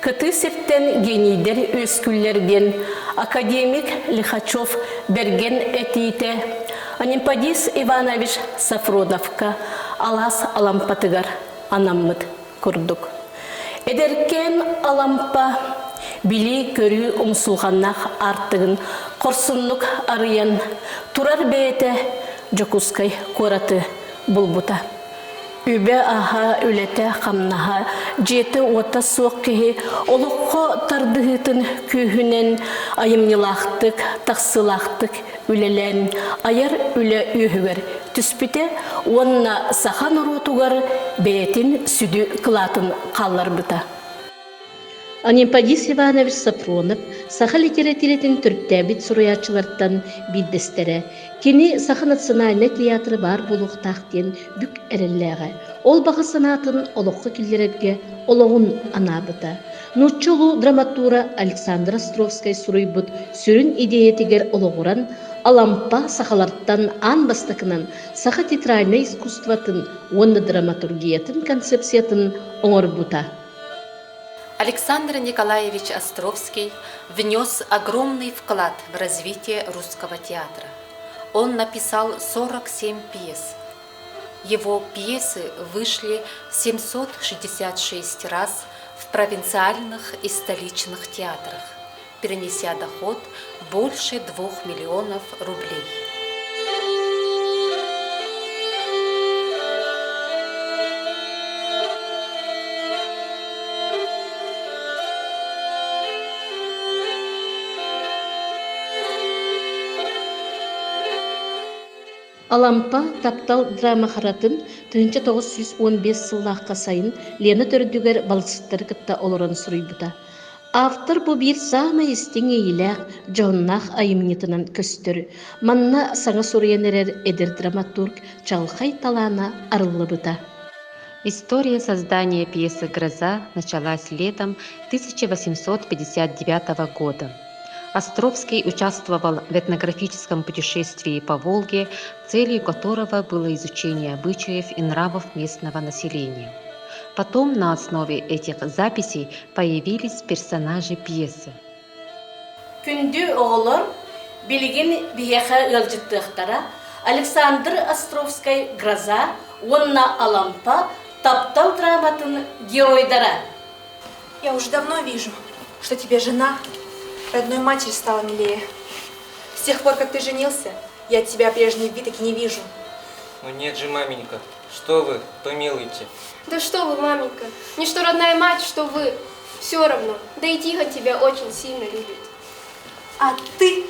Кытыы сиртэн генийдэр үөскүүллэр диэн академик Лихачев бэргэн этиитэ Анемподист Иванович Сафроновка алаас алампатыгар анаммыт курдук. Эдэркээн Алампа билии-көрүү умсулҕаннаах аартыгын хорсуннук арыйан турар бэйэтэ Дьокуускай куораты булбута. Үбэ-аһа, үлэтэ-хамнаһа, дьиэтэ-уота суох киһи олоххо тардыһыытын күүһүнэн айымньылаахтык, тахсыылаахтык үлэлээн айар үлэ үөһүгэр түспүтэ уонна саха норуотугар бэйэтин сүдү кылаатын хаалларбыта. Анемподист Иванович Сафронов саха литэрэтиирэтин төрүттээбит суруйааччылартан биирдэстэрэ. Кини Саха национальнай театра баар буолуохтаах диэн бүк эрэллээҕэ. Ол баҕа санаатын олоххо киллэрэргэ олоҕун анаабыта. Нуучча улуу драматура Александр Островскай суруйбут сүрүн идиэйэтигэр олоҕуран, Алампа сахалартан аан бастакынан саха театральнай искусствотын уонна драматургиятын концепциятын оҥорбута. Александр Николаевич Островский внес огромный вклад в развитие русского театра. Он написал 47 пьес. Его пьесы вышли 766 раз в провинциальных и столичных театрах, принеся доход больше 2 миллионов рублей. Алампа таптал драма харатын 1915 сыллаахха сайын Лена төрдүгэр балыксыттары кытта олорон суруйбута. Автор бу биир саамай истиҥ иэйиилээх, дьоһуннаах айымньытынан көстөр. Манна саҥа суруйан эрэр эдэр драматург чаҕылхай талаана арыллыбыта. История создания пьесы «Гроза» началась летом 1859 года. Островский участвовал в этнографическом путешествии по Волге, целью которого было изучение обычаев и нравов местного населения. Потом на основе этих записей появились персонажи пьесы. Күндү оҕолор, билигин биһиэхэ ыалдьыттыахтара Александр Островскай «Гроза» уонна Алампа таптал драматын геройдара. Я уже давно вижу, что тебе жена родной матери стала милее. С тех пор, как ты женился, я тебя прежней любви таки не вижу. Ну нет же, маменька, что вы, помилуйте. Да что вы, маменька, не что родная мать, что вы. Все равно, да и Тихон тебя очень сильно любит. А ты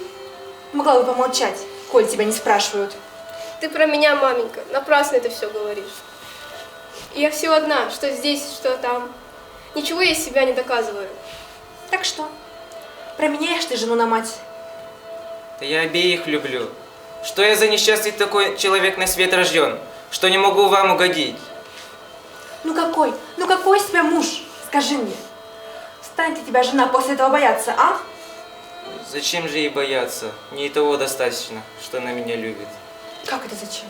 могла бы помолчать, коль тебя не спрашивают. Ты про меня, маменька, напрасно это все говоришь. Я все одна, что здесь, что там. Ничего я из себя не доказываю. Так что, променяешь ты жену на мать? Да я обеих люблю. Что я за несчастный такой человек на свет рожден, что не могу вам угодить? Ну какой, ну какой из тебя муж, скажи мне? Станет ли тебя жена после этого бояться, а? Зачем же ей бояться? Мне и того достаточно, что она меня любит. Как это зачем?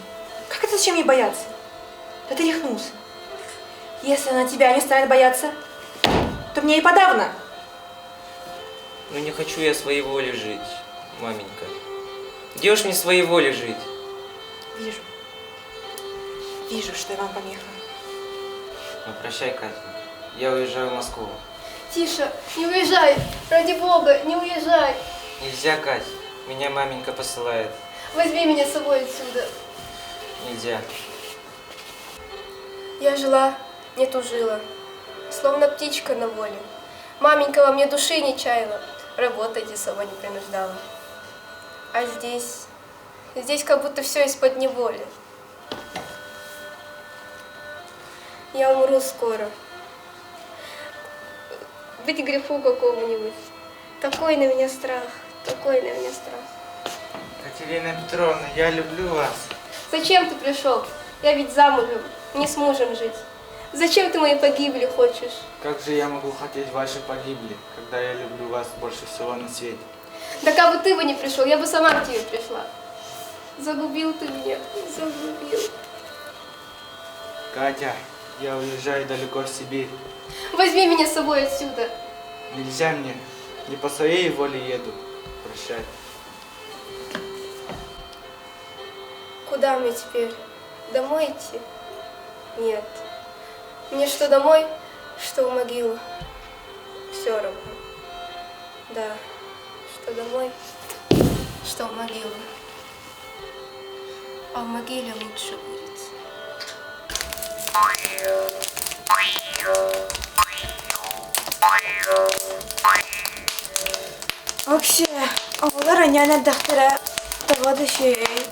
Как это зачем ей бояться? Да ты рехнулся. Если она тебя не станет бояться, то мне и подавно. Ну не хочу я своей волей жить, маменька. Где уж мне своей волей жить? Вижу. Вижу, что я вам помеха. Ну прощай, Катенька. Я уезжаю в Москву. Тише, не уезжай, ради бога, не уезжай. Нельзя, Кать. Меня маменька посылает. Возьми меня с собой отсюда. Нельзя. Я жила, не тужила, словно птичка на воле. Маменька во мне души не чаяла, работать особо не принуждала. А здесь, здесь как будто все из-под неволи. Я умру скоро. Быть греху какому-нибудь. Такой на меня страх, такой на меня страх. Катерина Петровна, я люблю вас. Зачем ты пришел? Я ведь замужем, не с мужем жить. Зачем ты моей погибели хочешь? Как же я могу хотеть вашей погибели, когда я люблю вас больше всего на свете? Да как бы ты бы не пришел, я бы сама к тебе пришла. Загубил ты меня, загубил. Катя, я уезжаю далеко в Сибирь. Возьми меня с собой отсюда. Нельзя мне, не по своей воле еду. Прощай. Куда мне теперь? Домой идти? Нет. Мне что домой, что в могилу. Все равно. Да, что домой, что в могилу. А в могиле лучше будет. Оксия, оҕолор анньан эрдэхтэрэ тоҕо да үчүгэй.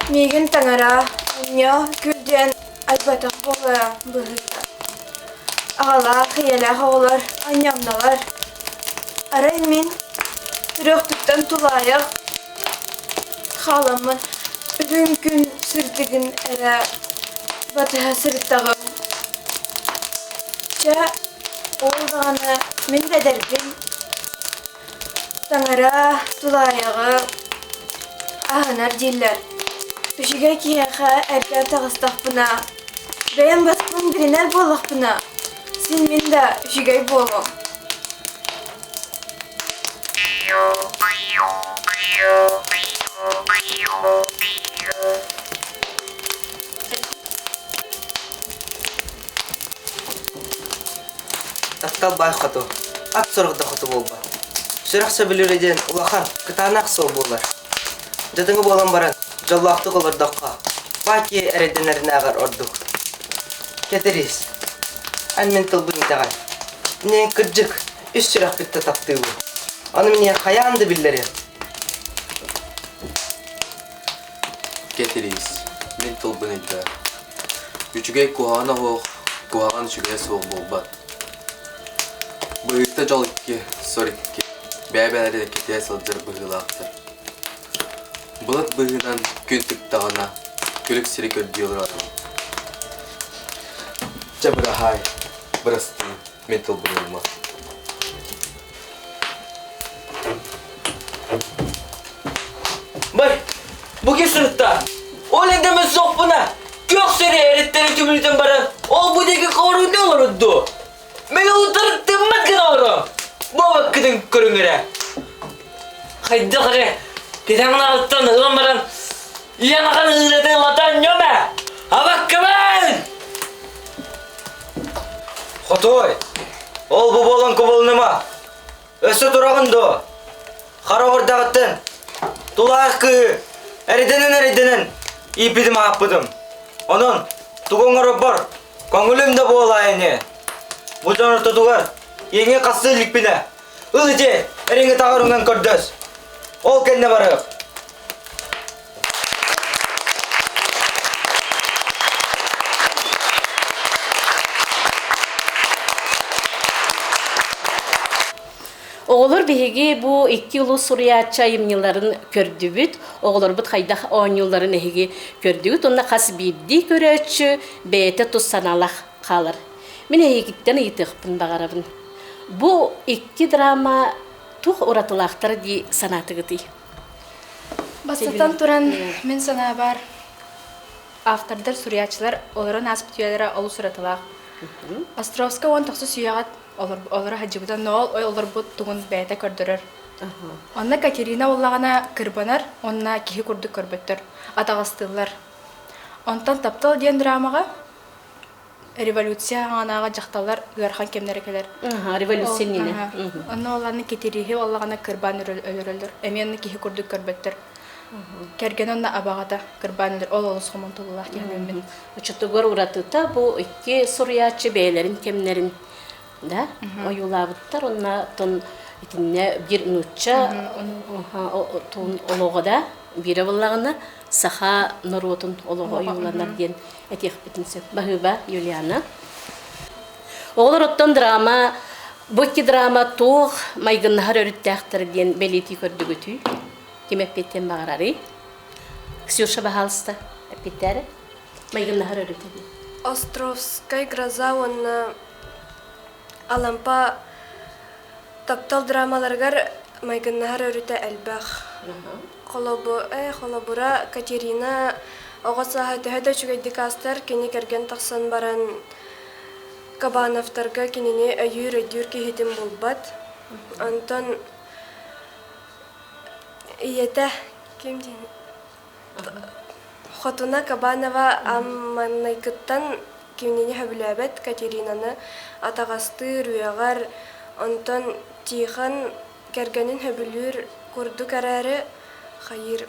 Миигин таҥара, анньа, күл диэн айбатах буолара быһыыта. Аҕалаах, ийэлээх оҕолор анньамналар. Арай мин төрүөхпүттэн тулаайах Хааламмын үрүҥ күн сырдыгын эрэ батыһа сырыттаҕым. Чэ, ол даҕаны мин да эдэрбин, таҥара тулаайаҕы аһынар дииллэр. Үчүгэй киһиэхэ эргэ таҕыстахпына, бэйэм баспын билинэр буоллахпына, син мин да үчүгэй буолуом. Таптал баай хоту, ат сорох да хоту буолбат. Сүрэх сөбүлүүрэ диэн улахан, кытаанах суол буолар. Дьатыҥы буолан баран, дьоллоохтук олордоххо, баай киһи эрэйдэнэринээҕэр ордук. Кэтириис, эн мин тылбын итэҕэй. Мин кырдьык, үс сүрэхпит да таптыыбын. Ону мин хайаан да биллэриэм. Кэтириис, мин тылбын өйдөө. Үчүгэй куһаҕана суох, куһаҕан үчүгэйэ суох буолбат. Быһыыта дьол икки, сор икки, бэйэ-бэйэлэрин кэтиһэ сылдьар быһыылаахтар. Былыт быыһынан күн тыктаҕына, күлүк сири көрдүү олорорум. Чэ быраһаай, бырастыы, мин тылбын ылыма. Бай, бу ким сырытта? Ол эндеме суохпуна, күөх сири эриттэрин түмүлүтэн баран, ол бу диэки хоруйда олорудду. Мен утары тыммат гына олором. Бу абаккытын көрүҥ эрэ. Хайдах эрэ, кэтэҥ ылан баран, ийэм ахан ыыратын латан ньөмэ! Абаккабын! Хотой, ол бу буолан кубулунума. Өссө тураҕын дуо? Хара оҕурдаҕыттан тулаах кыыһы эридэнэн-эридэнэн ииппитим ааппытым. Онон тугу оҥоробор көҥүлүм да буолаа ини. Бу дьон ортотугар иэҥҥэ хасыы иликпинэ, ыл ити эриҥҥэ таҕар уҥан көрдөс. Ол кэннэ барыах. Оҕолор биһиги бу икки улуус суруйааччы айымньыларын көрдүбүт. Оҕолорбут хайдах оонньуулларын эһиги көрдүгүт уонна хас биирдии көрөөччү бэйэтэ тус санаалаах хаалар. Мин эһигиттэн ыйытыахпын баҕарабын. Бу икки драма туох уратылаахтар дии санаатыгытый? Бастатан туран, мин санаабар, автордар, суруйааччылар олорон ааспыт үйэлэрэ олус уратылаах. Островскай уон тохсус үйэҕэ олоро сылдьыбыта, но ол олорбут тугун бэйэтэ көрдөрөр. Онно Катерина буоллаҕына кырбанар уонна киһи курдук көрбөттөр, атаҕастыыллар. Онтон «Таптал» диэн драмаҕа революция аҥанааҕы дьахталлар ыарахан кэмнэрэ кэлэр. Революция иннинэ. Онно оланы Китериһи оллаҕына кырбаан өлөрөллөр. Эмиэ онно киһи курдук көрбөттөр. Кэргэн онно абаҕата кырбаан өлөр. Ол олус хомолтолуулаах киһи Оччотугар уратыта бу икки суруйааччы бэйэлэрин кэмнэрин да ойуулаабыттар уонна тон итиннэ биир нуучча олоҕо да биирэ буоллаҕына саха норуотун олоҕо ойууланар диэн этиэхпитин сөп. Баһыыба, Юлиана. Оҕолор оттон драма бу икки драма туох майгыннаһар өрүттээхтэр диэн бэлиэтии көрдүгүтүй? Ким эппиэттиэн баҕарарый? Ксюша, баһаалыста, эппиэттээрэ. Майгыннаһар өрүтэ диэн. Островскай гроза уонна Алампа таптал драмаларыгар майгыннаһар өрүтэ элбэх. Холобура, Катерина оҕо сааһа төһө да үчүгэйдик аастар, кини кэргэн тахсан баран. Кабановтарга кинини өйүүр-өйдүүр киһитин булбат. Онтон ийэтэ ким диэн Хотуна Кабанова маҥнайгыттан кинини сөбүлээбэт Катеринаны атаҕастыыр, үөҕэр, онтон Тихон кэргэнин сөбүлүүр курдук эрээри, хайыыр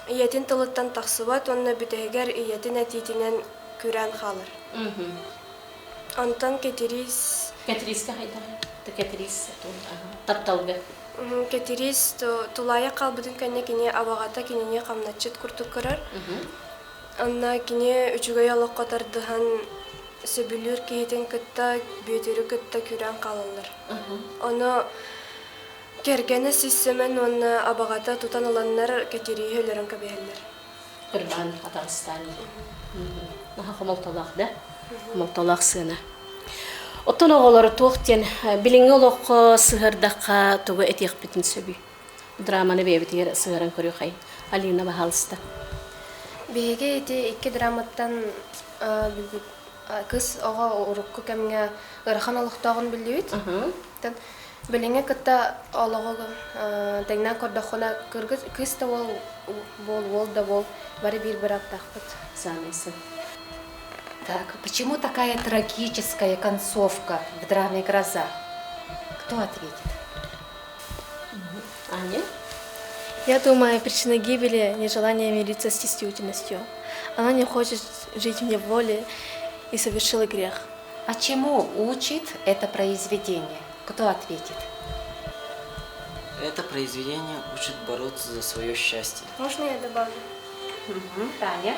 ийэтин тылыттан тахсыбат уонна бүтэһигэр ийэтин этиитинэн күрээн хаалар. Онтон Кэтириис Кэтириискэ хайдаҕый? Кэтириис тапталга. Кэтириис тулаайах хаалбытын кэннэ кини абаҕата кинини хамначчыт курдук көрөр. Онно кини үчүгэй олоххо тардыһан сөбүлүүр киһитин кытта Бүөтүрү кытта күрээн хаалаллар. Ону кэргэнэ Сис Сэмэн уонна абаҕата тутан ыланнар Кэтирииһи өлөрөн кэбиһэллэр. Кырбаан атаҕастаан Наһаа хомолтолоох да? Хомолтолоох сыана. Оттон оҕолору туох диэн билиҥҥи олоххо сыһыардахха тугу этиэхпитин сөбүй? Драманы бэйэбитигэр сыһыаран көрүөхэй. Алина, баһаалыста. Биһиги ити икки драматтан кыс оҕо урукку кэмҥэ ыарахан олохтооҕун биллибит. Билиҥҥи кытта олоҕу тэҥнээн көрдөххүнэ, кыргыз кыыс да уол буол, уол да буол, бары биир бырааптаахпыт. Саамай сөп. Так, почему такая трагическая концовка в драме «Гроза»? Кто ответит? Аня? Я думаю, причина гибели – нежелание мириться с действительностью. Она не хочет жить в неволе и совершила грех. А чему учит это произведение? Кто ответит? Это произведение учит бороться за свое счастье. Можно я добавлю? Угу, Таня?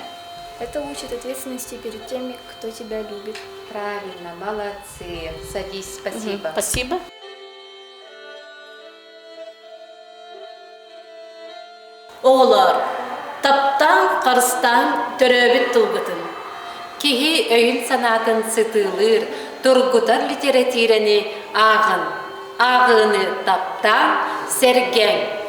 Это учит ответственности перед теми, кто тебя любит. Правильно, молодцы. Садись, спасибо. Угу, спасибо. Оҕолоор, таптаан, харыстаан төрөөбүт тылгытын. Киһи өйүн-санаатын сытыылыыр, тургутар литэрэтиирэни ааҕын. Ааҕыыны таптаан, сэргээҥ.